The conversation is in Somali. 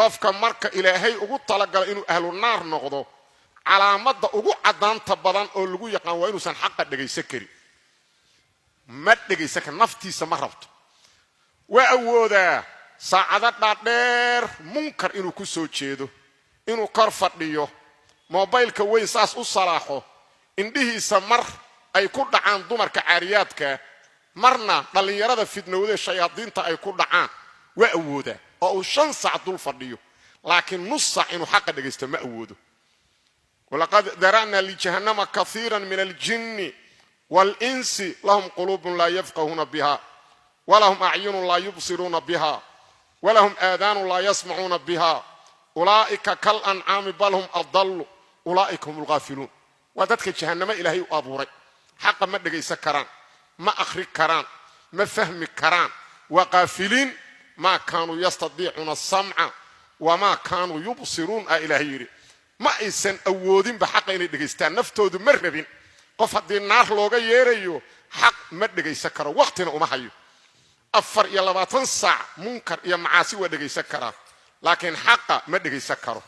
Qofka marka Ilaahay ugu talagala inuu ahlu naar noqdo, calaamadda ugu caddaanta badan oo lagu yaqaan waa inuusan xaqa dhegaysan karin. Ma dhegaysan kar, naftiisa ma rabto. Waa awoodaa saacado dhaadheer munkar inuu ku soo jeedo, inuu kor fadhiyo, mobaylka weyn saas u salaaxo, indhihiisa mar ay ku dhacaan dumarka caariyaadka, marna dhallinyarada fidnowdee shayaadiinta ay ku dhacaan. Waa awoodaa oo uu 5 saac dul fadhiyo, laakiin nus saac inuu xaqa dhegaysto ma awoodo. ولقد ذرأنا لجهنم كثيرا من الجن والإنس، لهم قلوب لا يفقهون بها، ولهم أعين لا يبصرون بها، ولهم آذان لا يسمعون بها، أولئك كالأنعام بل هم أضل، أولئك هم الغافلون. Waa dadka jahannamo Ilaahay u abuuray. Xaqa ma dhegaysan karaan, ma akhri karaan, ma fahmi karaan, waa qaafiliin. ما كانوا يستطيعون السمع وما كانوا يبصرون, a Ilaahay yidhi. Ma aysan awoodinba xaqa inay dhegaystaan, naftoodu ma rabin. Qof haddii naar looga yeerayo, xaq ma dhegaysan karo, waqtina uma hayo. 24 saac munkar iyo macaasi waa dhegaysan karaa, laakiin xaqa ma dhegaysan karo.